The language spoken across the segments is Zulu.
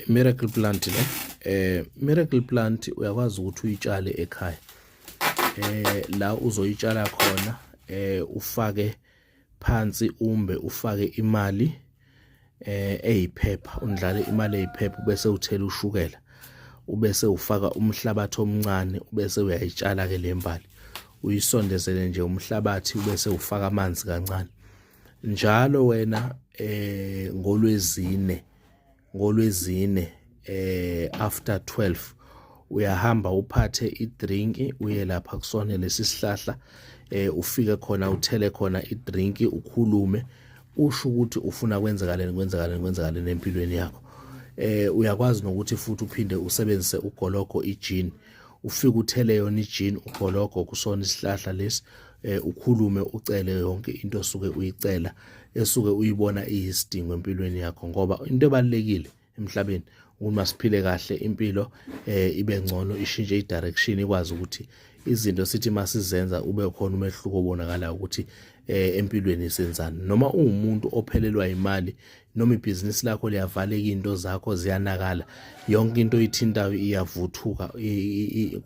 Miracle plant le, miracle plant uyakwazi ukuthi uyitshale ekhaya. La uzoyitshala khona, ufake phansi umbe, ufake imali eyiphepha, undlale imali eyiphepha, bese uthela ushukela, ubese ufaka umhlabathi omncane, ubese uyayitshala ke le mbali, uyisondezele nje umhlabathi, ubese ufaka amanzi kancane njalo wena. Ngolwezine after 12 uyahamba uphathe idrink, uye lapha kusona lesi sihlahla, ufike khona uthele khona idrink, ukhulume, usho ukuthi ufuna kwenzakaleni, kwenzakaleni, kwenzakaleni empilweni yakho. Uyakwazi nokuthi futhi uphinde usebenzise ugologo, ijini, ufike uthele yona ijini, ugologo kusona isihlahla lesi, ukhulume, ucele yonke into osuke uyicela, esuke uyibona iyisidingo empilweni yakho, ngoba into ebalulekile emhlabeni ukuthi masiphile kahle, impilo ibe ngcono, ishintshe i-direction, ikwazi ukuthi izinto sithi masizenza ube khona umehluko obonakalayo ukuthi empilweni senzani. Noma uwumuntu ophelelwa imali, noma ibhizinisi lakho liyavaleka, into zakho ziyanakala, yonke into oyithintayo iyavuthuka,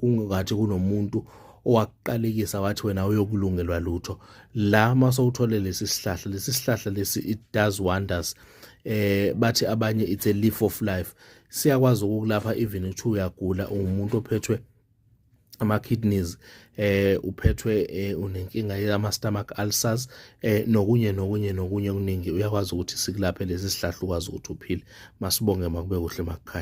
kungathi kunomuntu owakuqalekisa wathi wena uyokulungelwa lutho, la masowuthole lesi sihlahla, lesi sihlahla lesi, it does wonders. Bathi abanye it's a leaf of life. Siyakwazi ukukulapha even uthi uyagula, ungumuntu ophethwe ama kidneys, uphethwe, unenkinga yama stomach ulcers, nokunye nokunye nokunye okuningi, uyakwazi ukuthi sikulaphe lesi sihlahla, ukwazi ukuthi uphile. Masibonge, makube kuhle, makukhanya.